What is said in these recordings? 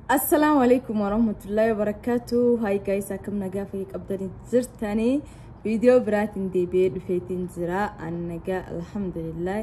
Assalaamu alaikum warahmatullahi wabarakatuh. Hi guys, akkam nagaa fayyaa qabdanii jirtanii? Viidiyoo biraatiin deebi'ee dhufeetiin jira. An nagaa, alhamdulillah.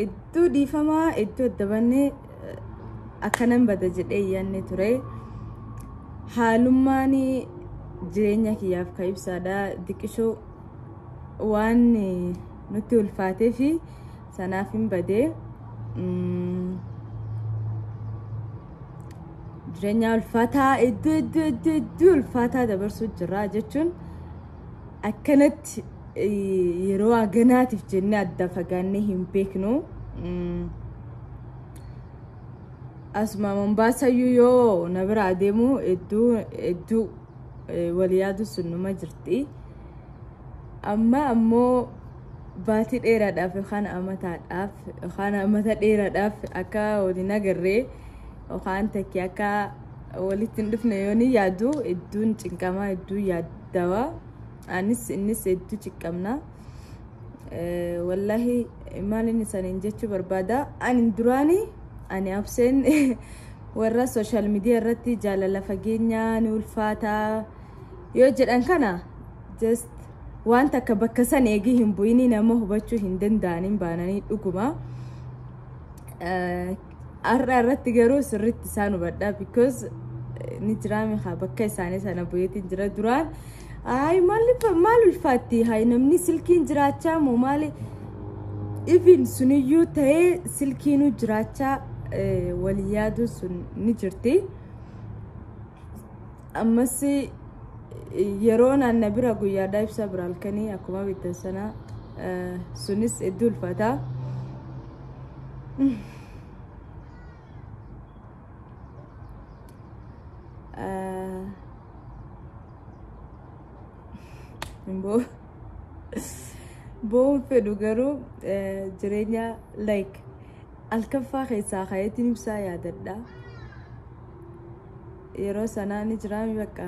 Iddoo dhiifamaa iddoo adda bannee akkanan bada jedhee yaadne ture. Haalummaan jireenya kiyyaaf ka ibsaadha. Diqishoo waan nutti ulfaatee fi sanaaf hin badee. Jireenya ulfaataa iddoo iddoo iddoo iddoo ulfaataa dabarsuu jirra jechuun akkanatti yeroo haganaatiif jennee adda fagaannee hin beeknu. Asuma Mombaasayyuu yoo na bira adeemu hedduu hedduu wal yaadu sun numa jirti. Amma ammoo baatii dheeraadhaaf yookaan amataadhaaf yookaan amata dheeraadhaaf akka waliin agarree yookaan takkee akka walitti hin dhufne yoo ni yaadu hedduun cinqamaa, hedduu yaaddawa. Anis innis hedduu cinqamna. Wallaahi maal inni saniin jechuu barbaada. Ani duraanii ani abseen warra sooshaal miidiyaa irratti jaalala fageenyaa ni ulfaataa yoo jedhan kana just waan takka bakka san eegii hin bu'inii nama hubachuu hin danda'aniin baananii dhuguma. Har'a irratti garuu sirriitti isaan hubadha because ni jiraame haa bakka isaanii sana bu'eetiin jira duraan. Ay, maal ulfaatti, hay namni silkiin jiraachaa moo maali, even suniyyuu ta'ee silkiinuu jiraachaa wal yaaduu sun ni jirti. Ammas yeroo naanna bira guyyaadhaa ibsa bira halkanii akkuma beektan sana sunis hedduu ulfaata. Bo'uun fedhu garuu jireenya like halkanfaa keessaa kayeetiin ibsaa yaadadha. Yeroo sanaa ni jiraami bakka.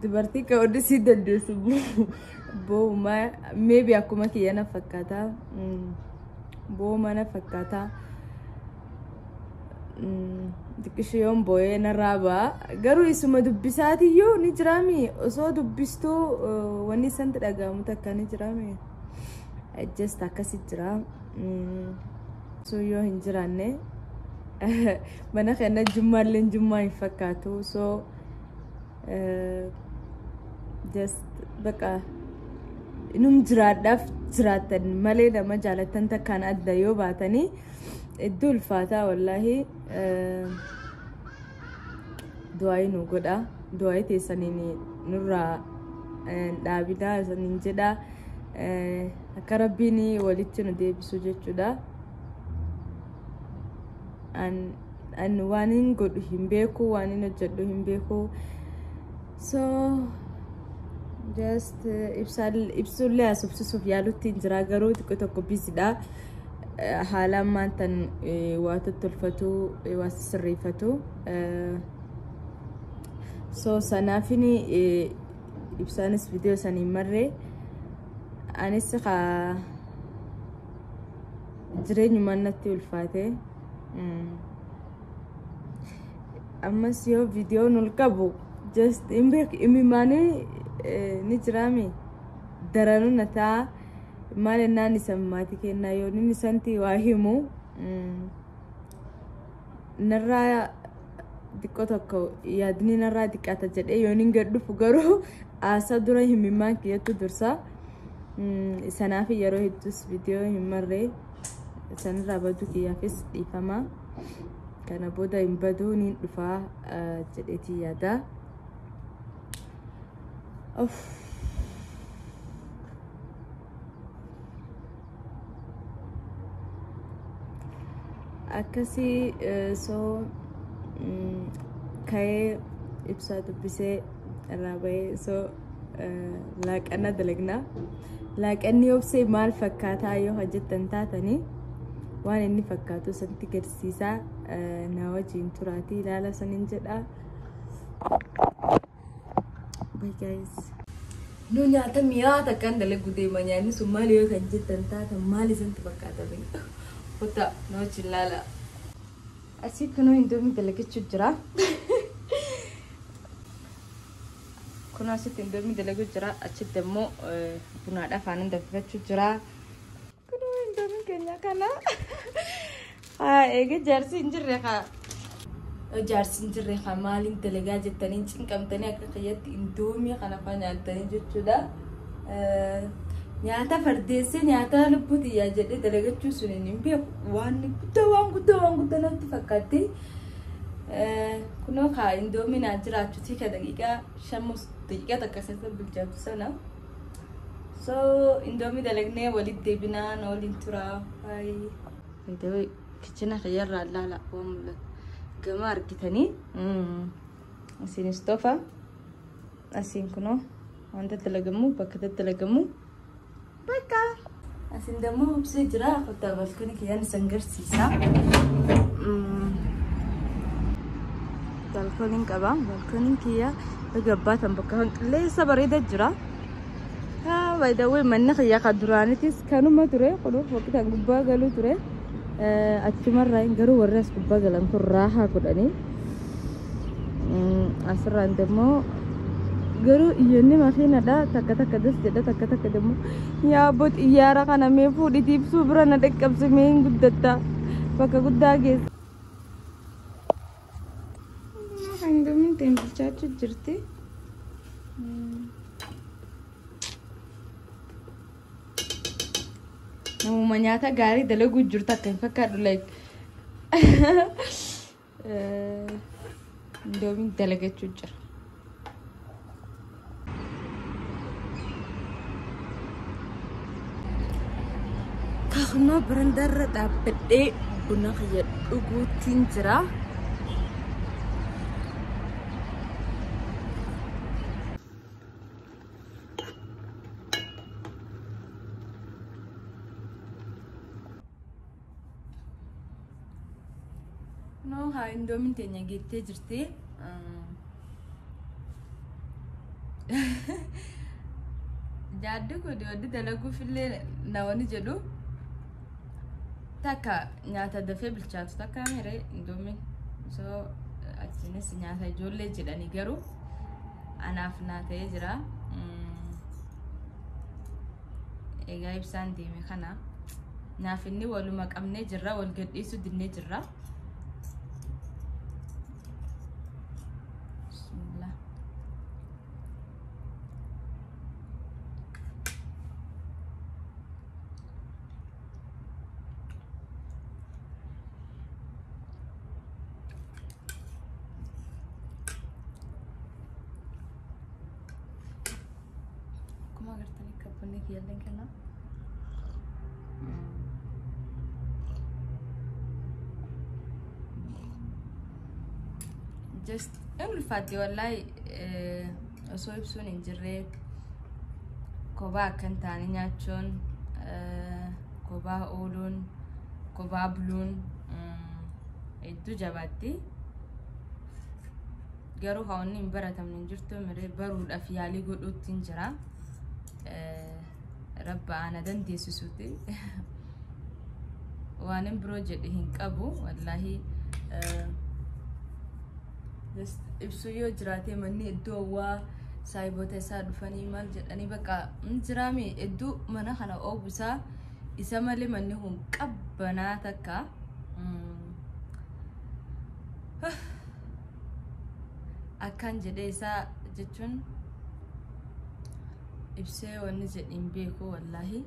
Dubartii kan hodhisii dandeessu bo'umaa maybe akkuma kiyya na fakkaata. Bo'uma na fakkaata. Xiqqishee yoon boo'ee narraa ba'a. Garuu isuma dubbisaatiyyuu ni jiraami. Osoo dubbistuu wanni isanti dhaga'amu takka ni jiraami. Just akkasi jira. So yoo hin jiraanne mana kana jummaallee jummaa hin fakkaatu. So just bakka num jiraadhaaf jiraatan malee nama jaalatan takkaan adda yoo baatanii hedduu ulfaataa wallaahi. Du'aayii nu godha. Du'aayii teessaniin nurraa dhaabinaa isaniin jedha. Akka rabbiin walitti nu deebisu jechuudha. An waan hin godhu hin beeku, waan hin hojjedhu hin beeku. So just ibsullee asubsisuuf yaalutti hin jira garuu xiqqoo tokko bisidha. Haala ammaan tan waa tottolfatu, waa sirreeffatu. So sanaafin ibsaanis viidiyoo saniin marree anis haa jireenyumaan natti ulfaate. Ammas yoo viidiyoon ol qabu just hin beeku imimaanii ni jiraami daranuu na ta'a. Maal ennaan isa maatii kennaa yoo inni isanti waa himu narraa xiqqoo tokko yaadni narraa xiqqaata jedhee yoo inni gad dhufu garuu haasaa dura himimaan kiyyattu dursa. Sanaaf yeroo hedduus viidiyoo hin marree sanirraa baduu kiyyaafis dhiifama. Kana booda hin baduu niin dhufaa jedheetii yaada. Akkasii so ka'ee ibsaa dubbisee irraa bahee so laaqana dalagnaa. Laaqanni obsee maal fakkaataa yoo hojjettan taatanii waan inni fakkaatu sanatti garsiisaa na wajjin turaatii ilaala saniin jedha. Bye guys. Nu nyaata mi'aa takkaan dalagu deema. Nyaanni sun maal yoo kan jettan taatan maal isintti fakkaata? Kottaa na wajjin laala. Asii kunoo indoomii dalagachuu jira. Kunoo asitti indoomii dalaguu jira. Achitti immoo bunaadhaaf aannan danfifachuu jira. Kunoo indoomiin keenya kana. Haa eega jaarsi hin jirre haa. Jaarsi hin jirre haa maaliin dalagaa jettanii cinqamtanii akka kiyyatti indoomii kana fa'aa nyaattanii jechuudha. Nyaata fardeessee nyaata lubbuu xiyyaa jedhee dalagachuu sun hin beeku. Waan guddaa waan guddaa waan guddaa natti fakkaatti. Kunoo kaa indoomii naa jiraachuutii ka daqiiqaa 5 daqiiqaa takka keessa bilchaatu sana. So indoomii dalagnee walitti deebinaa na waliin turaa. Baay'ee. Kichina kiyyarraa laala waan mul'atu. Gama argitanii asiin istoofa asiin kunoo waan daddalagamu bakka daddalagamu bakka asiin dammoo hubsee jira. Kottaa balkoonii kiyyaan isin garsiisa. Balkooniin qaba. Balkooniin kiyya gabbaatan bakka kan qilleensa bareeda jira. By the way, manni kiyya kan duraanitis kanuma ture. Kunoo waqtaan gubbaa galuu ture. Achumarraa garuu warri as gubbaa galan kun raahaa godhanii. Asirraan immoo garuu iyyoonni makiinadha. Takka takka das jedha, takka takka immoo yaa abboo xiyyaara kana mee fuudhiti ibsuu bira na dhaqqabsi mee hin guddatta bakka guddaa geessa. Indomiin ta'in bilchaachuu jirti. Namuma nyaata gaarii dalaguu jirtu akka hin fakkaadhu like. Indoomiin dalagachuu jira. Kakunoo barandaarra dhaabbadhee buna kiyya dhuguutiin jira. Kunoo haa indoomiin teenya geettee jirti. Jaaddi kun wanti dalaguuf illee namoonni jedhu takka nyaata dafee bilchaatu takka miree indoomiin osoo achiinis nyaata ijoollee jedhanii garuu anaaf naa ta'ee jira. Egaa ibsaan deeme kana naaf inni waluma qabnee jirra, wal gadhiisuu dinnee jirra. Bismillah. Akkuma agartanii kabbanni kiyyalleen kana. Just in ulfaatti wallaahi osoo ibsuun hin jirree kophaa akkan taane nyaachuun, kophaa ooluun, kophaa buluun hedduu jabaatti. Garuu hawaasni hin baratamne hin jirtu miree baruudhaaf yaalii godhuutti hin jira. Rabba ana dandeessisuuti. Waan hin biroo jedhe hin qabu wallaahi. Ibsuu yoo jiraate manni iddoo waa saayiboota isaa dhufanii maal jedhanii bakka hin jiraame iddoo mana kana oogusaa isa malee manni kun qabbanaa takka. Akkan jedhee isaa jechuun ibsee wanni jedhe hin beeku wallaahi.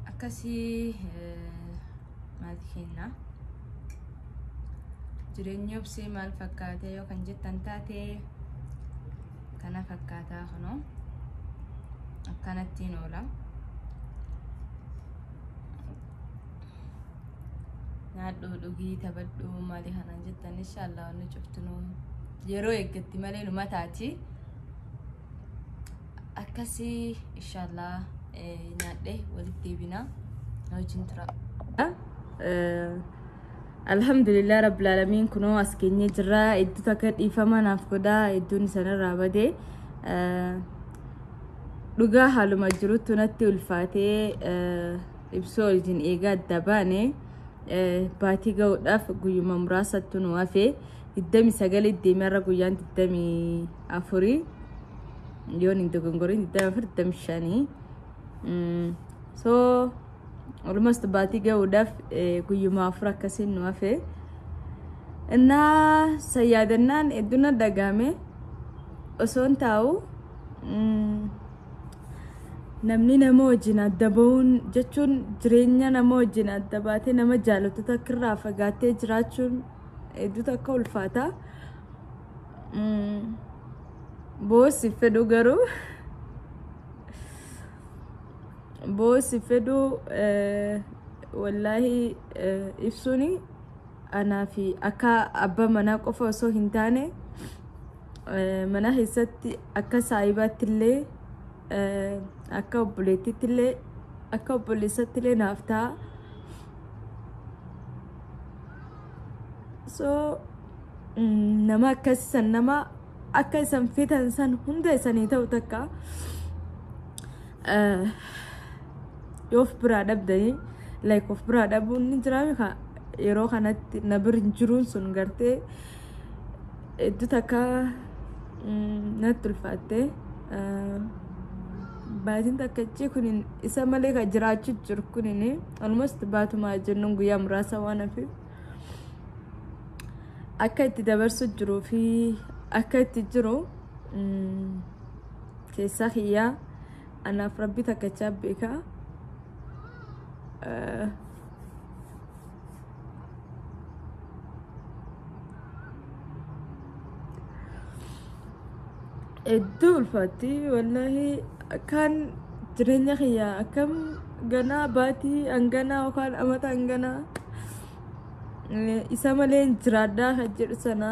Akkasii maatii keenya. Jireenyi obsee maal fakkaate yoo kan jettan taate kana fakkaataa kunoo akkanattiin oola. Nyaadhuu dhugii taphadhuu maali kanaan jettan inshaallah wanni cuftinuu yeroo eeggatti malee numa taati. Akkasii inshaallah nyaadhee walitti deebina wajjin tura. Alhamdulillah rabbil aalamiin, kunoo as geenyee jirra. Hedduu takka dhiifama naaf godhaa, hedduun isanirraa badee. Dhugaa haaluma jirutti natti ulfaatee ibsoo wajjin eegaa adda baane baatii ga'uudhaaf guyyuma muraasattu nu hafe. 29 deemeerra, guyyaan 24, yoon hin dogongoriin 24, 25. So almost baatii ga'uudhaaf guyyuma 4 akkasiin nu hafe. Innaa sayyaadannaan hedduu na dhagahame. Osoon taa'u, namni nama wajjin adda bahuun jechuun jireenya nama wajjin adda baatee, nama jaalatu takka irraa fagaattee jiraachuun hedduu takka ulfaata. Boossi fedhu, garuu boossi fedhu wallaahi. Ibsuun anaa fi akka abbaa manaa qofa osoo hin taane, mana keessatti akka saahibaatti illee, akka obboleettiitti illee, akka obboleessatti illee naaf ta'a. So nama akkasiisan, nama akka isan fetan san hunda isanii ta'u takka yoo of biraa dhabdanii, like of biraa dhabuun ni jiraame, yeroo kanatti na bir hin jiruun sun gartee hedduu takka natti ulfaatte. Baatiin takkachi kunin isa malee kan jiraachuu jiru kunin almost baatumaa jennuun guyyaa muraasa waan hafe, akka itti dabarsu jiruu fi akka itti jiru keessaa kiyyaa anaaf rabbi takkachaa beekaa. Hedduu ulfaatti wallaahi. Akkaan jireenya kiyyaa akkam ganaa baatii hanganaa yookaan amata hanganaa isa malee jiraadhaa kan jedhu sana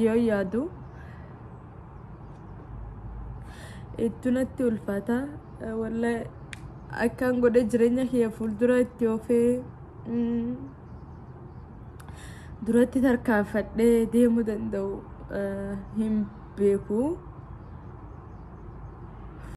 yoo yaadu hedduu natti ulfaata wallaahi. Akkaan godhee jireenya kiyya fuuldura itti oofee duratti tarkaanfadhee deemuu danda'u hin beeku.